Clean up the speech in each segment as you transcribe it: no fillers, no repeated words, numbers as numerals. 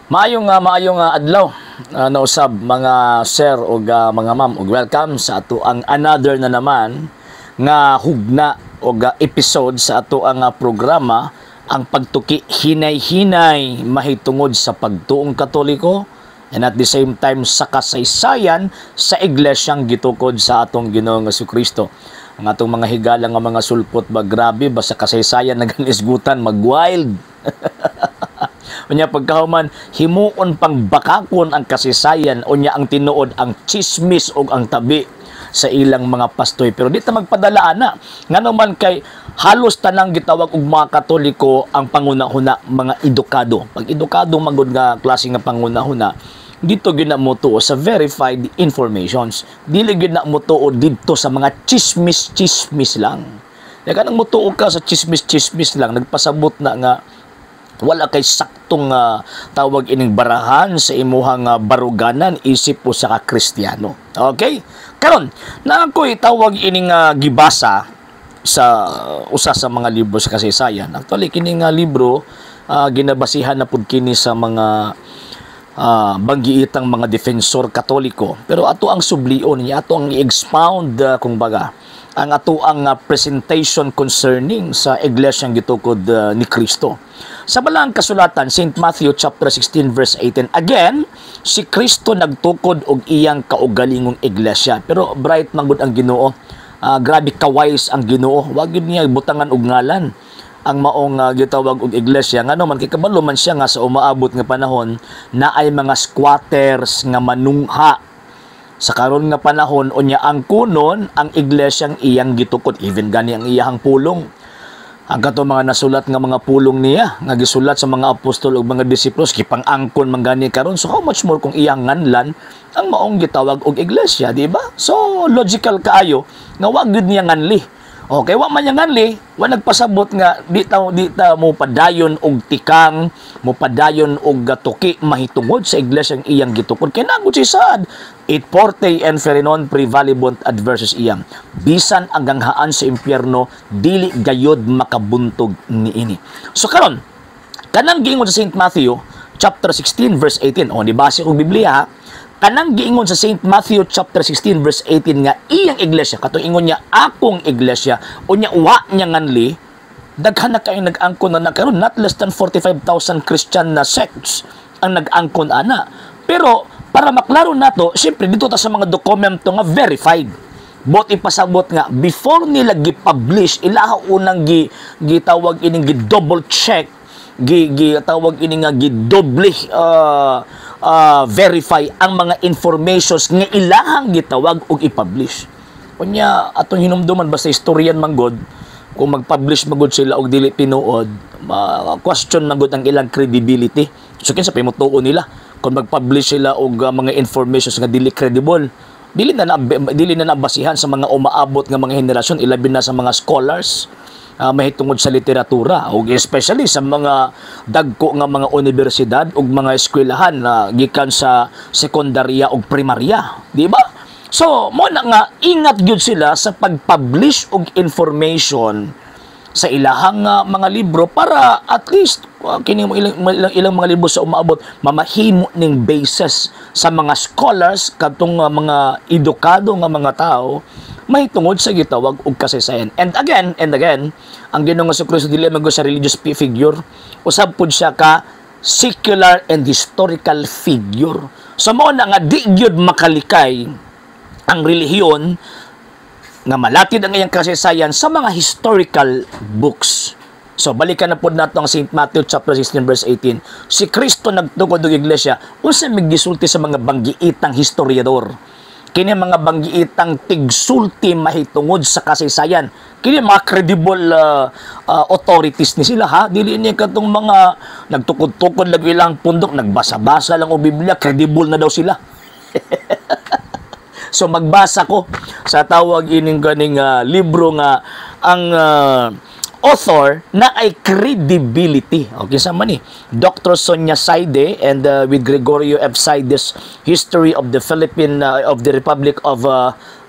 Maayong adlaw nausab mga sir ug mga ma'am, ug welcome sa ato ang another na naman nga hugna ug episode sa ato ang programa, ang pagtuki hinay-hinay mahitungod sa pagtuong Katoliko and at the same time sa kasaysayan sa iglesyang gitukod sa atong Ginoong Kristo. Ang atong mga higala nga mga sulpot ba, grabe ba sa kasaysayan naganisgutan, mag-wild. Unya pagkahuman, himuon pang bakakon ang kasaysayan, unya ang tinuod ang chismis og ang tabi sa ilang mga pastoy. Pero di ta magpadala ana. Ngano man kay halos tanang gitawag og mga Katoliko ang panguna-huna mga edukado. Pag edukado magud nga klase nga panguna-huna, dito gyud na mo tuo sa verified informations. Dili gyud na mo tuo didto sa mga chismis-chismis lang. Kaya kanang mutuo ka sa chismis-chismis lang, nagpasabot na nga wala kay saktong tawag ining barahan sa imuhang baruganan isip po sa ka Kristiyano. Okay? Karon, na ako'y tawag ining gibasa sa usa sa mga libro sa kasaysayan. Actually, kining libro ginabasihan na pud kini sa mga banggiitang mga defensor Katoliko. Pero ato ang sublion niya, ato ang i-expound kung baga ang ato ang presentation concerning sa iglesyang gitukod ni Kristo. Sa Balaang Kasulatan, St. Matthew chapter 16 verse 18. Again, si Kristo nagtukod og iyang kaugalingong iglesia. Pero bright man gud ang Ginoo. Grabe ka-wise ang Ginoo. Wa gyud niya butangan og ngalan ang maong gitawag og iglesia, ngano man kay kabalo man siya nga sa umaabot nga panahon na ay mga squatters nga manungha sa karon nga panahon, unya ang kunon ang iglesyang iyang gitukod. Even gani ang iyang pulong, ang kato mga nasulat nga mga pulong niya nga gisulat sa mga apostol ug mga disipulos, gipang-angkon man gani karon. So how much more kung iyang nganlan ang maong gitawag og iglesia, di ba? So logical kaayo nga wa gyud niya nganli. Okay, wa man niya nganli, wa nagpasabot nga di ta mo padayon og tikang, mo padayon og gatuki mahitungod sa iglesyang iyang gitukod. Kay nagud si sad, "Et portae inferni non praevalebunt adversus eam." Bisan ang ganghaan sa impyerno dili gayod makabuntog niini. So karon, kanang giingon sa St. Matthew chapter 16 verse 18. O, di base og Biblia ha. Kanang giingon sa St. Matthew chapter 16 verse 18 nga iyang iglesia, katong ingon niya akong iglesia, unya wa niya nganli, daghan na kayong nag-angkon na karon, not less than 45,000 Christian na sects ang nag-angkon ana. Pero para maklaro nato, syempre dito ta sa mga dokumento nga verified. Bot ipasabot nga before nila gi-publish, ilaha unang gi gitawag ining gi double check, gi gitawag ini nga gi doble verify ang mga informations nga ilahang gitawag og i-publish. Unya atong hinumduman, basta historian man god, kung mag-publish magud sila og dili tinuod, question man gud ang ilang credibility. So kinsa pay motuo nila kung mag-publish sila og mga informations nga dili credible? Dili na nabasihan sa mga umaabot nga mga henerasyon, ilabi na sa mga scholars mahitungod sa literatura ug especially sa mga dagko nga mga universidad ug mga eskwelahan na gikan sa sekundarya ug primarya, di ba? So mo na nga ingat gyud sila sa pag-publish og information sa ilahang mga libro para at least kini ilang mga libro sa umaabot mamahimo ning basis sa mga scholars, kadtong mga edukado nga mga tao mahitungod sa gitawag og kasaysayan. And again, ang Ginoong Kristo dili man sa religious figure, usab pud siya ka secular and historical figure. So mao na nga di gyud makalikay ang relihiyon nga malatid ang iyang kasaysayan sa mga historical books. So balikan na pod nato ang St. Matthew chapter 16 verse 18. Si Kristo nagtukod og iglesia, unsa may gisulti sa mga banggiitang historiador? Kini mga banggiitang tigsulti mahitungod sa kasaysayan. Kini mga credible authorities ni sila ha. Dili ni katong mga nagtukod-tukod lang ilang pundok, nagbasa-basa lang og Biblia, credible na daw sila. So magbasa ko sa tawag ining kaning libro nga ang author na ay credibility. Okay, sa man ni Dr. Sonia Saide and with Gregorio F. Saide's History of the Philippine of the Republic of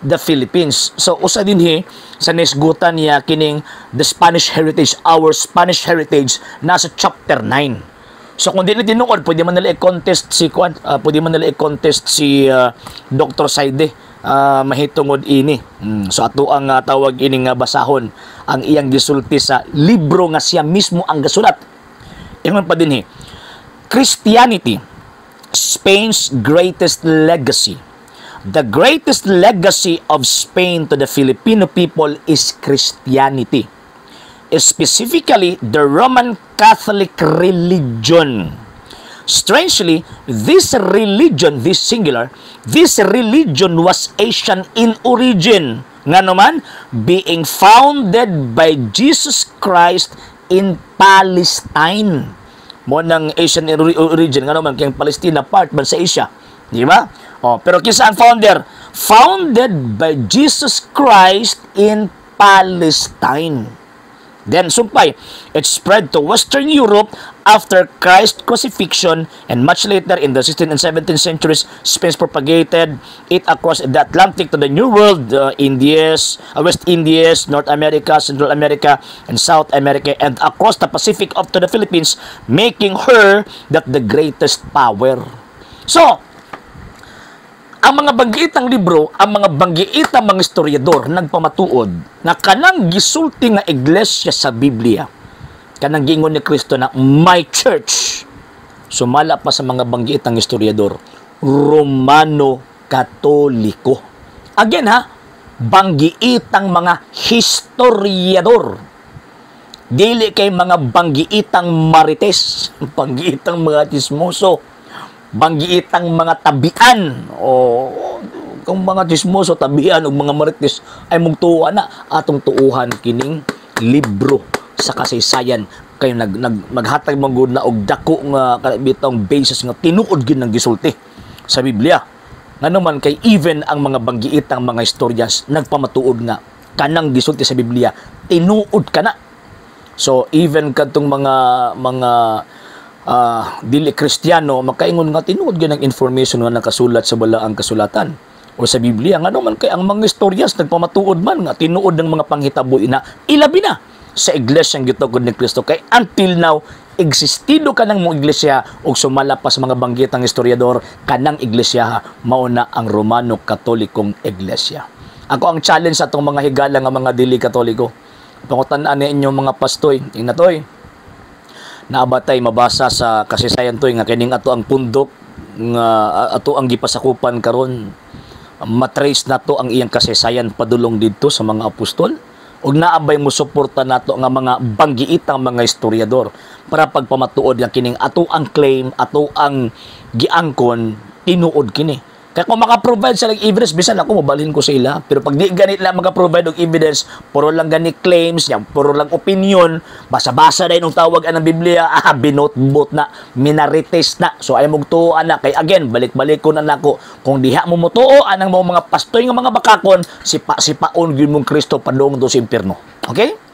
the Philippines. So usa din hi sa nisgutan niya kining The Spanish Heritage, Our Spanish Heritage, nasa chapter 9. So kung dili tinuod, pwede man nila i-contest si kwan, pwede man nila i-contest si Dr. Saide mahitungod ini. So ato ang tawag ini nga basahon ang iyang gisulti sa libro nga siya mismo ang gasulat. Ingon pa dinhi, "Christianity, Spain's greatest legacy. The greatest legacy of Spain to the Filipino people is Christianity, specifically the Roman Catholic religion. Strangely, this religion, this singular, this religion was Asian in origin. Ngano man, being founded by Jesus Christ in Palestine." Mao nang Asian origin, ngano man, kay ang Palestina part man sa Asia. Di ba? Oh, pero kinsa ang founder? Founded by Jesus Christ in Palestine. Then sumpay, "It spread to Western Europe after Christ's crucifixion and much later in the 16th and 17th centuries, Spain propagated it across the Atlantic to the New World, Indies, West Indies, North America, Central America, and South America, and across the Pacific up to the Philippines, making her that the greatest power." So, ang mga banggiitang libro, ang mga banggiitang mga istoryador nagpamatuod na kanang gisulti nga iglesia sa Biblia, kanang giingon ni Kristo na "my church", sumala pa sa mga banggiitang istoryador, Romano Katoliko. Again ha, banggiitang mga historiador. Dili kay mga banggiitang marites, banggiitang mga chismoso, banggiitang mga tabian o kung mga chismoso, tabian o mga marites ay mugtuo na atong tuuhan kining libro sa kasaysayan kay nag, nag maghatag man gud na og dako nga bitong basis nga tinuod gid ng gisulti sa Biblia, ngano man kay even ang mga banggiitang mga historians nagpamatuod nga kanang gisulti sa Biblia tinuod kana. So even kadtong mga dili Kristiyano makaingon nga tinuod gyud ang information nga nakasulat sa balaang kasulatan o sa Biblia, ngano man kay ang mga istoryas nagpamatuod man nga tinuod ng mga panghitabo ina, ilabi na sa iglesia gitugod ni Kristo, kay until now existido kanang mo iglesia ug sumala pa sa mga banggitang istoryador, kanang iglesia mao na ang Romano Katolikong Iglesia. Ako ang challenge sa atong mga higala nga mga dili Katoliko. Pangutan-an ninyo mga pastoy, inatoy, naabatay mabasa sa kasaysayan toy nga kining ato ang pundok nga ato ang gipasakupan karon, matrace nato ang iyang kasaysayan padulong didto sa mga apostol? Ug naabay mo suporta nato nga mga banggiitang mga istoryador para pagpamatuod nga kining ato ang claim, ato ang giangkon, tinuod kini? Kaya kung maka-provide sila ng evidence, bisan ako, mobalhin ko sila. Pero pag di ganit lang maka-provide og evidence, puro lang gani claims, yan, puro lang opinion, basa-basa din ang tawag ang Biblia, binotbot na, minarites na. So ay mugtuo na kay again, balik-balik ko na nako. Kung diha mo motuo anang mga pastoy nga mga bakakon, sipa-sipaon gyud mong Kristo padung do sa impierno. Okay?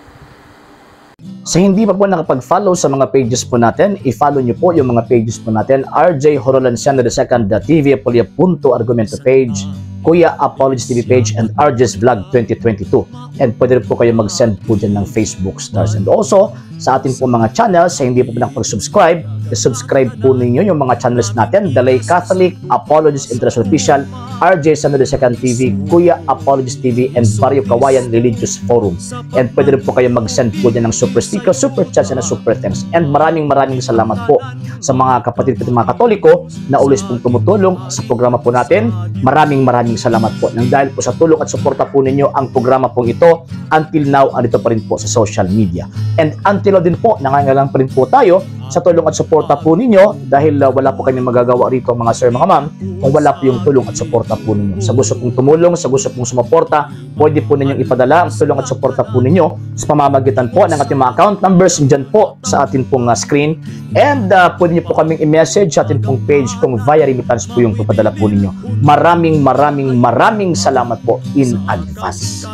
Sa hindi pa po nakapag-follow sa mga pages po natin, i-follow nyo po yung mga pages po natin. RJ Horolanciano II, TV Apolia Punto Argumento page, Kuya Apologies TV page, and RJ's Vlog 2022. And pwede rin po kayo mag-send po dyan ng Facebook stars. And also, sa ating po mga channels, sa hindi po nakapag-subscribe, i-subscribe po ninyo yung mga channels natin: The Lay Catholic, Apologies International Official, RJ Sano II TV, Kuya Apologies TV, and Barrio Kawayan Religious Forum. And pwede rin po kayo mag-send po dyan ng super sticker, super chats, and super thanks. And maraming maraming salamat po sa mga kapatid ko mga Katoliko na always pong tumutulong sa programa po natin. Maraming maraming salamat po. Nang dahil po sa tulong at suporta po ninyo, ang programa pong ito until now andito pa rin po sa social media. And until now din po, nangangailangan pa rin po tayo sa tulong at suporta po ninyo dahil wala po kami magagawa rito, mga sir, mga ma'am, kung wala po yung tulong at suporta po ninyo. Sa gusto pong tumulong, sa gusto pong sumuporta, pwede po ninyong ipadala ang tulong at suporta po ninyo sa pamamagitan po ng ating mga account numbers dyan po sa ating pong screen. And pwede niyo po kaming i-message sa ating pong page kung via remittance po yung papadala po ninyo. Maraming maraming maraming salamat po in advance.